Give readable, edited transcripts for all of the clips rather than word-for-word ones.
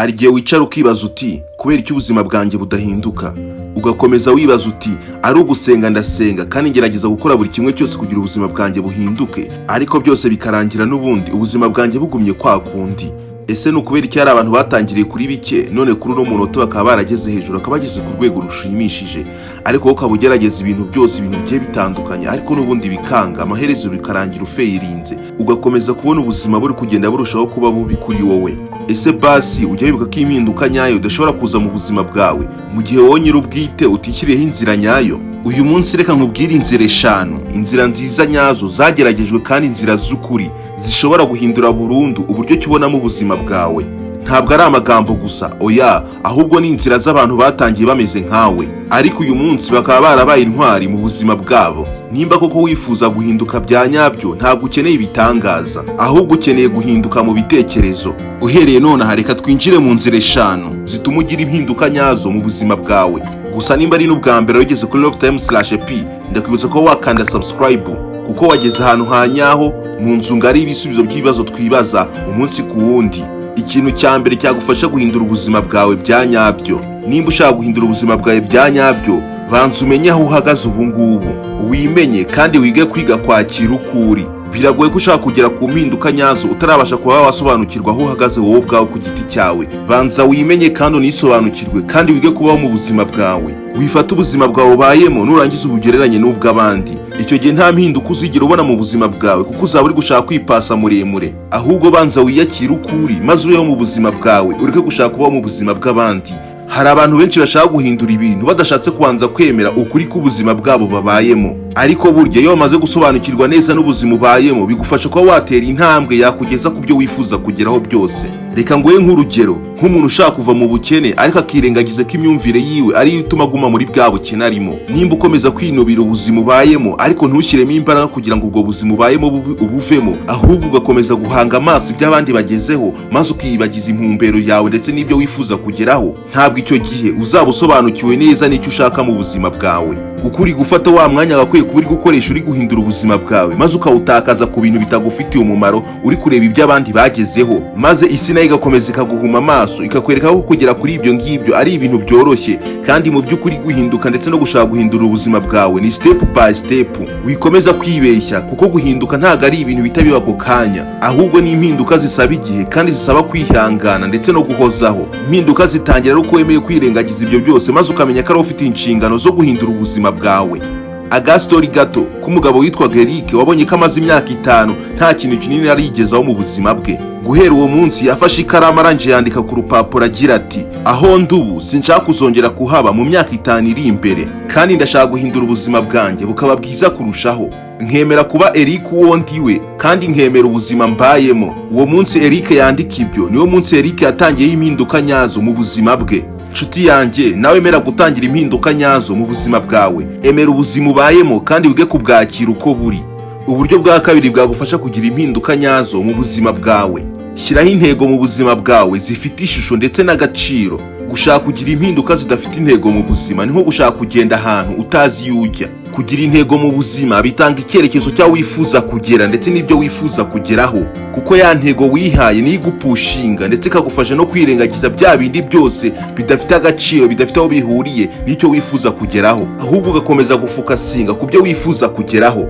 Hari igihe wicara ukibaza uti: "Kubera iki ubuzima bwanjye budahinduka?" Ugakomeza wibaza uti: "Ari ugusenga ndasenga, kandi ngerageza gukora buri kimwe cyose kugira ubuzima bwanjye buhinduke, ariko byose bikarangira n'ubundi ubuzima bwanjye bugumye kwa kundi." Ese ni ukubera iki hari abantu batangiriye kuri bike, none kuri uno munota bakaba barageze hejuru, bakaba bageze ku rwego rushimishije, ariko wowe ukaba ugerageza ibintu byose, ibintu bigiye bitandukanye, ariko n'ubundi bikanga, amaherezo bikarangira ufailinze, ugakomeza kubona ubuzima buri kugenda burushaho kuba bubi kuri wowe? Ese basi ujya wibuka ko impinduka nyayo idashobora kuza mu buzima bwawe mu gihe wowe nyir'ubwite utishyiriyeho inzira nyayo? Uyu munsi reka nkubwire inzira eshanu, inzira nziza nyazo zageragejwe kandi inzira z'ukuri zishobora guhindura burundu uburyo kibonamo ubuzima bwawe. Ntabwo ari amagambo gusa, oya, ahubwo ni inzira z'abantu batangiye bameze nkawe, ariko uyu munsi bakaba barabaye intwari mu buzima bwabo. Nimba koko wifuza guhinduka bya nyabyo, ntabwo ukeneye ibitangaza, ahubwo ukeneye guhinduka mu bitekerezo. Uhereye nonaha, reka twinjire mu nzira eshanu zituma ugira impinduka nyazo mu buzima bwawe. Gusa nimba ari n'ubwa mbere wigeze kuri Love Time slash P, ndakwibutsa ko wakanda subscribe, kuko wageze ahantu ha nyaho mu nzu ngari y'ibisubizo by'ibibazo twibaza umunsi ku wundi. Ikintu cya mbere cyagufasha guhindura ubuzima bwawe bya nyabyo: nimba ushaka guhindura ubuzima bwawe bya nyabyo, banza umenye aho uhagaze ubu ngubu, wimenye kandi wige kwiga kwakira uko uri. Biragoye ko ushaka kugera ku mpinduka nyazo utarabasha kuba wasobanukirwa aho uhagaze wowe ubwawe ku giti cyawe. Banza wimenye kandi unisobanukirwe, kandi wige kubaho mu buzima bwawe. Wifate ubuzima bwawe ubayemo, nurangiza ubugereranye n'ubw'abandi. Icyo gihe nta mpinduka uzigera ubona mu buzima bwawe, kuko uzaba uri gushaka kwipasa muremure. Ahubwo banza wiyakire uko uri, maze ubeho mu buzima bwawe, ureke gushaka kubaho mu buzima bw'abandi. Hari abantu benshi bashaka guhindura ibintu badashatse kubanza kwemera ukuri k'ubuzima bwabo babayemo. Ariko burya iyo wamaze gusobanukirwa neza n'ubuzima ubayemo, bigufasha kuba watera intambwe yakugeza ku byo wifuza kugeraho byose. Reka nguhe nk'urugero, nk'umuntu ushaka kuva mu bukene ariko akirengagiza ko imyumvire yiwe ariyo ituma aguma muri bwa bukene arimo. Nimba ukomeza kwinubira ubuzima ubayemo, ariko ntushyiremo imbaraga kugira ngo ubwo buzima ubayemo ubuvemo, ahubwo ugakomeza guhanga amaso ibyo abandi bagezeho, maze ukiyibagiza intumbero yawe ndetse n'ibyo wifuza kugeraho, ntabwo icyo gihe uzaba usobanukiwe neza n'icyo ushaka mu buzima bwawe, kuko uri gufata wa mwanya wagakwiye kuba uri gukoresha uri guhindura ubuzima bwawe, maze ukawutakaza ku bintu bitagufitiye umumaro, uri kureba ibyo abandi bagezeho, maze isi nayo igakomeza ikaguhuma amaso, ikakwereka ko kugera kuri ibyo ngibyo ari ibintu byoroshye. Kandi mu by'ukuri guhinduka ndetse no gushaka guhindura ubuzima bwawe ni step by step. Wikomeza kwibeshya, kuko guhinduka ntabwo ari ibintu bihita biba ako kanya, ahubwo ni impinduka zisaba igihe kandi zisaba kwihangana ndetse no guhozaho. Impinduka zitangira ari uko wemeye kwirengagiza ibyo byose, maze ukamenya ko ari ufite inshingano zo guhindura ubuzima bwawe. Agastori gato k'umugabo witwaga Eric wabonye ko amaze imyaka 5 nta kintu kinini arigezaho mu buzima bwe. Guhera uwo munsi yafashe ikaramu, arangije yandika ku rupapuro agira ati: "Aho ndi ubu sinshaka kuzongera kuhaba mu myaka 5 iri imbere, kandi ndashaka guhindura ubuzima bwanjye bukaba bwiza kurushaho, nkemera kuba Eric uwo ndiwe kandi nkemera ubuzima mbayemo." Uwo munsi Eric yandika ibyo, niwo munsi Eric yatangiyeho impinduka nyazo mu buzima bwe. Nshuti yanjye, nawe emera gutangira impinduka nyazo mu buzima bwawe. Emera ubuzima ubayemo kandi wige kubwakira uko buri. Uburyo bwa kabiri bwagufasha kugira impinduka nyazo mu buzima bwawe: shyiraho intego mu buzima bwawe zifite ishusho ndetse n'agaciro. Gushaka kugira impinduka zidafite intego mu buzima ni nko gushaka kugenda ahantu utazi iyo ujya. Kugira intego mu buzima bitanga icyerekezo cy'aho wifuza kugera ndetse n'ibyo wifuza kugeraho, kuko ya ntego wihaye niyo igupushinga ndetse ikagufasha no kwirengagiza bya bindi byose bidafite agaciro, bidafite aho bihuriye n'icyo wifuza kugeraho, ahubwo ugakomeza gufocusinga ku byo wifuza kugeraho.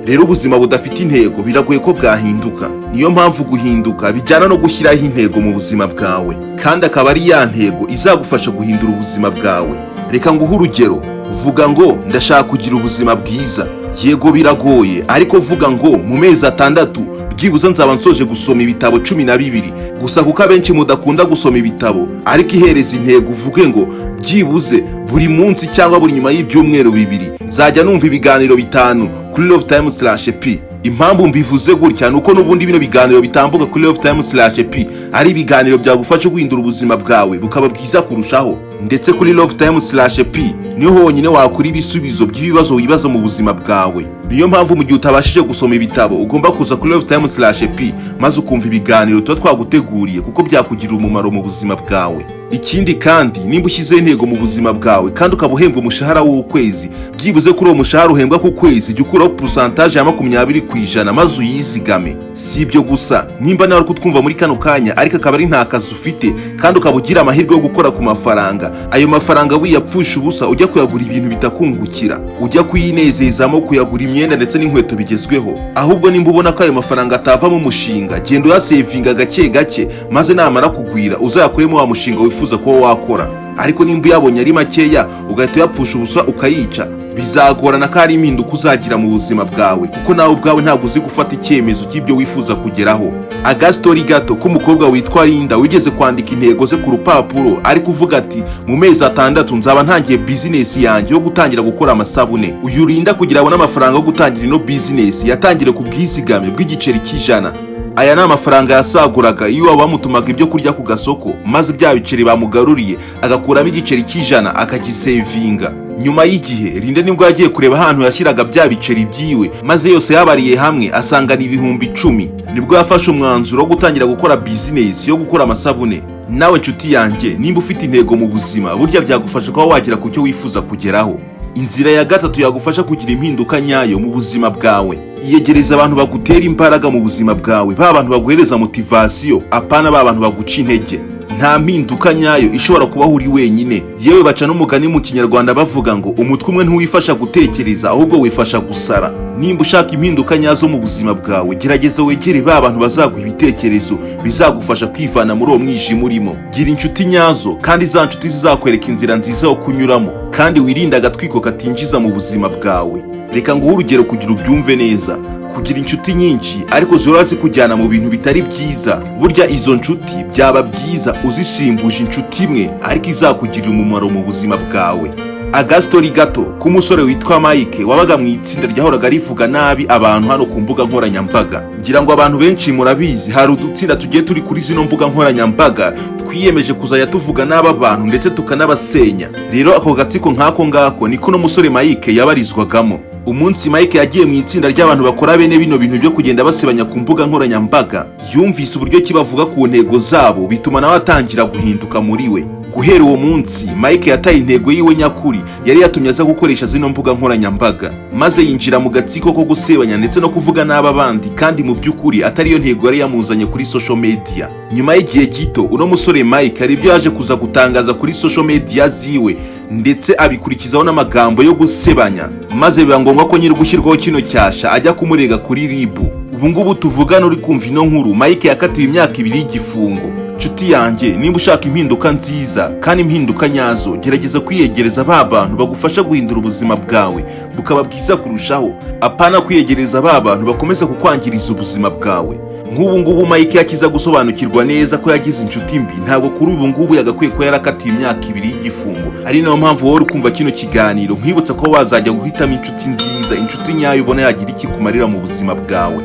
Rero ubuzima budafite intego biragoye ko bwahinduka. Niyo mpamvu guhinduka bijyana no gushyiraho intego mu buzima bwawe, kandi akaba ari ya ntego izagufasha guhindura ubuzima bwawe. Reka nguhe urugero. Vuga ngo: "Ndashaka kugira ubuzima bwiza." Yego biragoye, ariko vuga ngo: "Mu mezi 6 byibuze nzaba nsoje gusoma ibitabo 12." Gusa kuko abenshi mudakunda gusoma ibitabo, ariko ihereza intego, uvuge ngo: "Byibuze buri munsi cyangwa buri nyuma y'ibyumweru 2 nzajya numva ibiganiro bitanu kuri Love Time slash P." Impamvu mbivuze gutya ni uko n'ubundi bino biganiro bitambuka kuri Love Time slash P ari ibiganiro byagufasha guhindura ubuzima bwawe bukaba bwiza kurushaho. Ndetse kuri Love Time slash P niho honyine wakura ibisubizo by'ibibazo wibaza mu buzima bwawe. Niyo mpamvu mu gihe utabashije gusoma ibitabo, ugomba kuza kuri Love Time slash P, maze ukumva ibiganiro tuba twaguteguriye, kuko byakugirira umumaro mu buzima bwawe. Ikindi kandi, nimba ushyizeho intego mu buzima bwawe kandi ukaba uhembwa umushahara w'ukwezi, byibuze kuri uwo mushahara uhembwa ku kwezi jya ukuraho pourcentage ya 20% maze uyizigame. Si ibyo gusa, nimba nawe uri kutwumva muri kano kanya ariko akaba ari nta kazi ufite kandi ukaba ugira amahirwe yo gukora ku mafaranga, ayo mafaranga wiyapfusha ubusa ujya kuyagura ibintu bitakungukira, ujya kuyinezezamo, kuyagura imyenda ndetse n'inkweto bigezweho. Ahubwo nimba ubona ko ayo mafaranga atavamo umushinga, genda uyasevinga gake gake, maze namara kugwira uzayakuremo wa mushinga wifuza kuba wakora. Ariko nimba uyabonye ari makeya ugahita uyapfusha ubusa ukayica, bizagorana ko hari impinduka uzagira mu buzima bwawe, kuko nawe ubwawe ntabwo uzi gufata icyemezo cy'ibyo wifuza kugeraho. Agastori gato k'umukobwa witwa Linda wigeze kwandika intego ze ku rupapuro, ari kuvuga ati: "Mu mezi 6 nzaba ntangiye bizinesi yanjye yo gutangira gukora amasabune." Uyu Linda, kugira abone amafaranga yo gutangira ino bizinesi, yatangiriye ku bwizigame bw'igiceri cy'ijana. Aya ni amafaranga yasaguraga iyo waba bamutumaga ibyo kurya ku gasoko, maze bya biceri bamugaruriye agakuramo igiceri cy'ijana akagisevinga. Nyuma y'igihe, Linda nibwo yagiye kureba ahantu yashyiraga bya biceri byiwe, maze yose yabariye hamwe asanga ni 10,000. Nibwo yafashe umwanzuro wo gutangira gukora bizinesi yo gukora amasabune. Nawe nshuti yanjye, nimba ufite intego mu buzima, burya byagufasha kuba wagera ku cyo wifuza kugeraho. Inzira ya gatatu yagufasha kugira impinduka nyayo mu buzima bwawe: iyegereza abantu bagutera imbaraga mu buzima bwawe, ba bantu baguhereza motivation, apana ba bantu baguca intege. Nta mpinduka nyayo ishobora kubaho uri wenyine. Yewe, baca n'umugani mu Kinyarwanda bavuga ngo umutwe umwe ntiwifasha gutekereza, ahubwo wifasha gusara. Nimba ushaka impinduka nyazo mu buzima bwawe, gerageza wegere ba bantu bazaguha ibitekerezo bizagufasha kwivana muri uwo mwijima urimo. Gira inshuti nyazo kandi za nshuti zizakwereka inzira nziza yo kunyuramo, kandi wirinde agatwiko katinjiza mu buzima bwawe. Reka nguhe urugero kugira ubyumve neza. Kugira inshuti nyinshi ariko zihora zikujyana mu bintu bitari byiza, burya izo nshuti byaba byiza uzisimbuje inshuti imwe ariko izakugirira umumaro mu buzima bwawe. Agastori gato k'umusore witwa Mike wabaga mu itsinda ryahoraga rivuga nabi abantu hano ku mbuga nkoranyambaga. Ngira ngo abantu benshi murabizi, hari udutsinda tugiye turi kuri zino mbuga nkoranyambaga twiyemeje kuzajya tuvuga nabi abantu ndetse tukanabasenya. Rero ako gatsiko nk'ako ngako niko uno musore Mike yabarizwagamo. Umunsi Mike yagiye mu itsinda ry'abantu bakora bene bino bintu byo kugenda basebanya ku mbuga nkoranyambaga, yumvise uburyo ki bavuga ku ntego zabo, bituma nawe atangira guhinduka muri we. Guhera uwo munsi, Mike yataye intego yiwe nyakuri yari yatumye aza gukoresha zino mbuga nkoranyambaga, maze yinjira mu gatsiko ko gusebanya ndetse no kuvuga nabi abandi, kandi mu by'ukuri atariyo ntego yari yamuzanye kuri social media. Nyuma y'igihe gito, uno musore Mike hari ibyo yaje kuza gutangaza kuri social media ziwe, ndetse abikurikizaho n'amagambo yo gusebanya, maze biba ngombwa ko nyiri gushyirwaho kino cyasha ajya kumurega kuri RIB. Ubu ngubu tuvugana, uri kumva ino nkuru, Mike yakatiwe imyaka 2 y'igifungo. Nshuti yanjye, nimba ushaka impinduka nziza kandi impinduka nyazo, gerageza kwiyegereza ba bantu bagufasha guhindura ubuzima bwawe bukaba bwiza kurushaho, apana kwiyegereza ba bantu bakomeza kukwangiriza ubuzima bwawe. Nk'ubu ngubu Mike yakiza gusobanukirwa neza ko yagize inshuti mbi, ntabwo kuri ubu ngubu yagakwiye kuba yarakatiwe imyaka 2 y'igifungo. Ari nayo mpamvu wowe uri kumva kino kiganiro nkwibutsa ko wazajya guhitamo inshuti nziza, inshuti nyayo ubona yagira iki kumarira mu buzima bwawe.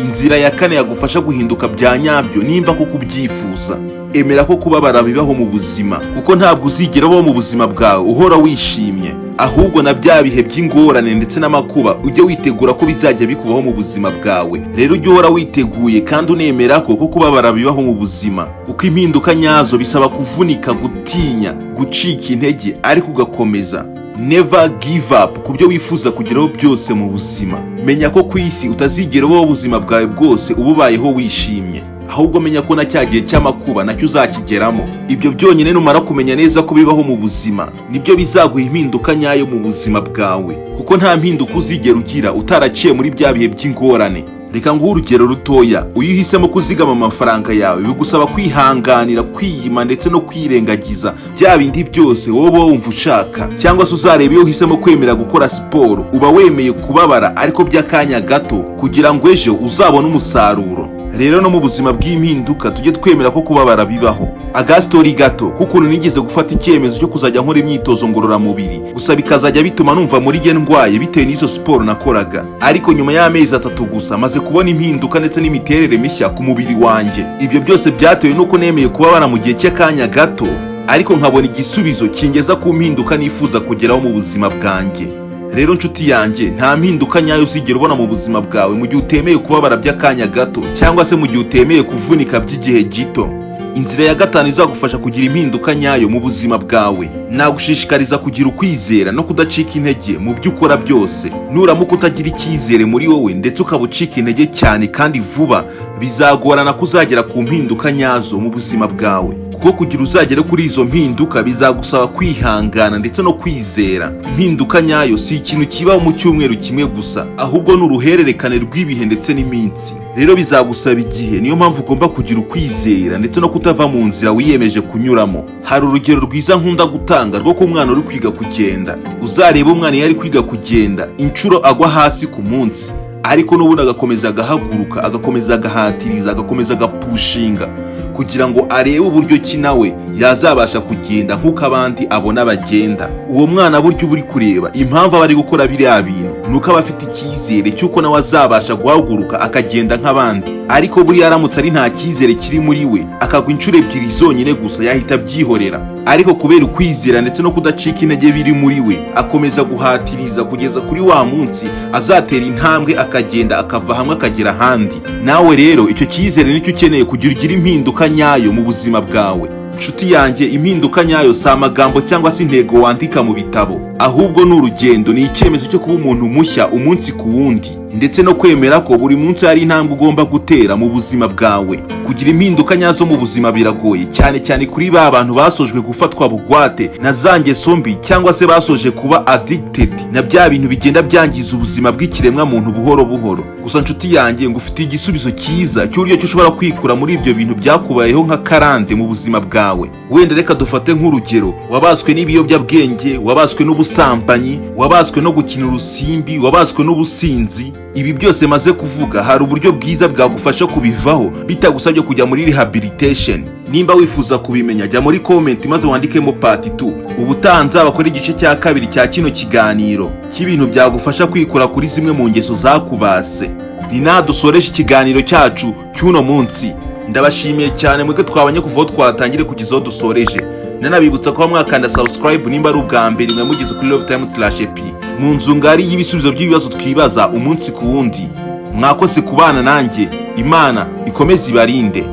Inzira ya kane yagufasha guhinduka bya nyabyo, nimba koko ubyifuza: emera ko kubabara bibaho mu buzima, kuko ntabwo uzigera ubaho mu buzima bwawe uhora wishimye. Ahubwo na bya bihe by'ingorane ndetse n'amakuba, ujye witegura ko bizajya bikubaho mu buzima bwawe. Rero ujye uhora witeguye kandi unemera ko kubabara bibaho mu buzima, kuko impinduka nyazo bisaba kuvunika, gutinya, gucika intege, ariko ugakomeza. Never give up ku byo wifuza kugeraho byose mu buzima. Menya ko ku isi utazigera ubaho ubuzima bwawe bwose ububayeho wishimye, ahubwo menya ko na cya gihe cy'amakuba nacyo uzakigeramo. Ibyo byonyine numara kumenya neza ko bibaho mu buzima, nibyo bizaguha impinduka nyayo mu buzima bwawe, kuko nta mpinduka uzigera ugira utaraciye muri bya bihe by'ingorane. Reka nguhe urugero rutoya. Iyo uhisemo kuzigama amafaranga yawe, bigusaba kwihanganira, kwiyima ndetse no kwirengagiza bya bindi byose wowe uba wumva ushaka. Cyangwa se uzareba, iyo uhisemo kwemera gukora siporo, uba wemeye kubabara ariko by'akanya gato kugira ngo ejo uzabone umusaruro. Rero no mu buzima bw'impinduka tujye twemera ko kubabara bibaho. Agastori gato k'ukuntu nigeze gufata icyemezo cyo kuzajya nkora imyitozo ngororamubiri, gusa bikazajya bituma numva muri jye ndwaye bitewe n'izo siporo nakoraga. Ariko nyuma y'amezi 3 gusa, maze kubona impinduka ndetse n'imiterere mishya ku mubiri wanjye. Ibyo byose byatewe n'uko nemeye kubabara mu gihe cy'akanya gato, ariko nkabona igisubizo kingeza ku mpinduka nifuza kugeraho mu buzima bwanjye. Rero nshuti yanjye, nta mpinduka nyayo uzigera ubona mu buzima bwawe mu gihe utemeye kubabara by'akanya gato, cyangwa se mu gihe utemeye kuvunika by'igihe gito. Inzira ya gatanu yagufasha guhinduka bya nyabyo: Inzira ya gatanu izagufasha kugira impinduka nyayo mu buzima bwawe, nagushishikariza kugira ukwizera no kudacika intege mu byo ukora byose. Nuramuka utagira icyizere muri wowe ndetse ukaba ucika intege cyane kandi vuba, bizagorana ko uzagera ku mpinduka nyazo mu buzima bwawe, kuko kugira uzagere kuri izo mpinduka bizagusaba kwihangana ndetse no kwizera. Impinduka nyayo si ikintu kibaho mu cyumweru kimwe gusa, ahubwo ni uruhererekane rw'ibihe ndetse n'iminsi. Rero bizagusaba igihe. Niyo mpamvu ugomba kugira ukwizera ndetse no kutava mu nzira wiyemeje kunyuramo. Hari urugero rwiza nkunda gutanga rwo ku mwana uri kwiga kugenda. Uzareba umwana iyo ari kwiga kugenda, inshuro agwa hasi ku munsi, ariko n'ubundi agakomeza agahaguruka, agakomeza agahatiriza, agakomeza agapushinga kugira ngo arebe uburyo ki nawe yazabasha kugenda nk'uko abandi abona bagenda. Uwo mwana buryo uba uri kureba, impamvu aba ari gukora biriya bintu ni uko aba afite icyizere cy'uko nawe azabasha guhaguruka akagenda nk'abandi. Ariko buriya aramutse ari nta cyizere kiri muri we, akagwa inshuro ebyiri zonyine gusa, yahita abyihorera. Ariko kubera ukwizera ndetse no kudacika intege biri muri we, akomeza guhatiriza kugeza kuri wa munsi azatera intambwe akagenda, akava hamwe akagera ahandi. Nawe rero icyo cyizere nicyo ukeneye kugira ugire impinduka nyayo mu buzima bwawe. Nshuti yanjye, impinduka nyayo si amagambo cyangwa se intego wandika mu bitabo, ahubwo ni urugendo, ni icyemezo cyo kuba umuntu mushya umunsi ku wundi, ndetse no kwemera ko buri munsi hari intambwe ugomba gutera mu buzima bwawe. Kugira impinduka nyazo mu buzima biragoye cyane cyane kuri ba bantu basojwe gufatwa bugwate na za ngeso mbi, cyangwa se basoje kuba addicted na bya bintu bigenda byangiza ubuzima bw'ikiremwa muntu buhoro buhoro. Gusa nshuti yanjye, ngo ufite igisubizo cyiza cy'uburyo ki ushobora kwikura muri ibyo bintu byakubayeho nka karande mu buzima bwawe. Wenda reka dufate nk'urugero: wabaswe n'ibiyobyabwenge, wabaswe n'ubusambanyi, wabaswe no gukina urusimbi, wabaswe n'ubusinzi. Ibi byose maze kuvuga, hari uburyo bwiza bwagufasha kubivaho bitagusabye kujya muri rehabilitation. Nimba wifuza kubimenya, jya muri comment maze wandikemo "part 2". Ubutaha nzabakora igice cya kabiri cya kino kiganiro cy'ibintu byagufasha kwikura kuri zimwe mu ngeso zakubase. Ni naha dusoreje ikiganiro cyacu cy'uno munsi. Ndabashimiye cyane mwebwe twabanye kuva aho twatangire kugeza aho dusoreje. Nanabibutsa kuba mwakanda subscribe nimba ari ubwa mbere mwe mugeze kuri Love Time slash ep, mu nzu ngari y'ibisubizo by'ibibazo twibaza umunsi ku wundi. Mwakoze kubana nanjye. Imana ikomeze ibarinde.